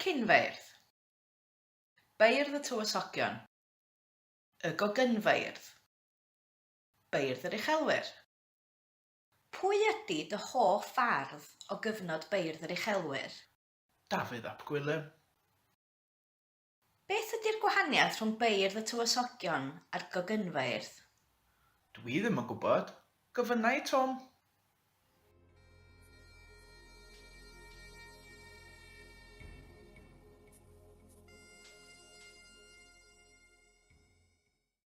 Cynfeirdd. Beirdd y Tywysogion. Y Gogynfeirdd. Beirdd yr Uchelwyr. Pwy ydy dy hoff fardd o gyfnod Beirdd yr Uchelwyr? Dafydd ap Gwilym. Beth ydy'r gwahaniaeth rhwng Beirdd y Tywysogion a'r Gogynfeirdd? Dwi ddim yn gwybod. Gofynna i Twm.